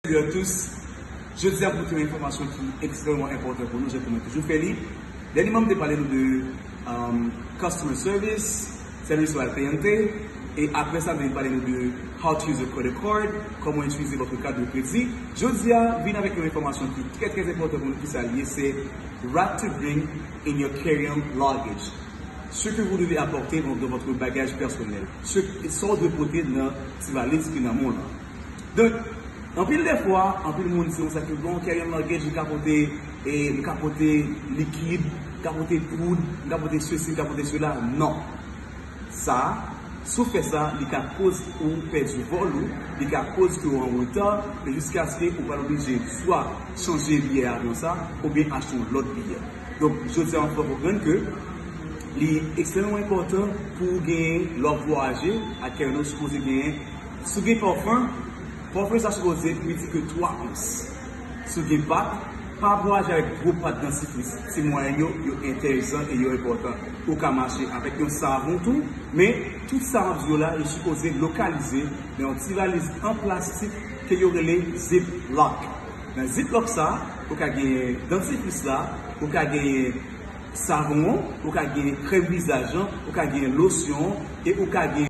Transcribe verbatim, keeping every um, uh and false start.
Salut à tous. Jodi a, pou te yon enfòmasyon ki ekstrèmman enpòtan pou nou, jan ke mwen toujou fè li. Dènyèman, m te pale nou de um, customer service, servicio al cliente, e apre sa, m te pale nou de how to use a credit card, kòman itilize votre carte de crédit. Jodi a, vin avèk yon enfòmasyon ki trè, trè enpòtan pou nou, ki sa l ye, se what to bring in your carry-on luggage. Ce que vous devez apporter dans, dans votre bagage personnel. Ce, sa w dwe pote nan ti valiz ki nan men w lan. Donk, anpil de fwa, anpil moun se konsa ke bon, carry-on luggage, m ka pote, e, m ka pote likid, m ka pote poud, m ka pote sesi, m ka pote sela. Non. Sa, si w fè sa, li ka koz ou pèdi vòl ou, li ka koz ke w an reta, e jiskaske ou pral oblije swa chanje biyè avyon sa, oubyen achte yon lòt biyè. Donk, jodi a, nou fè konprann ke li ekstrèmman enpòtan pou w genyen, lè w ap vwayaje ak carry-on, ou sipoze genyen, si w gen pafan, pafan sa sipoze pli di ke twa ons. Si w gen pat, pa vwayaje avèk gwo pat dantifris. Ti mwayèn yo, yo enteresan e yo enpòtan. Ou ka mache avèk yon savon tou, men tout sa m ap di w la, yo sipoze lokalize nan yon ti valiz an plastik ke yo rele ziplock. Nan ziplock sa, ou ka genyen dantifris la, ou ka genyen savon an, ou ka genyen krèm vizaj lan, ou ka genyen losyon an, e ou ka genyen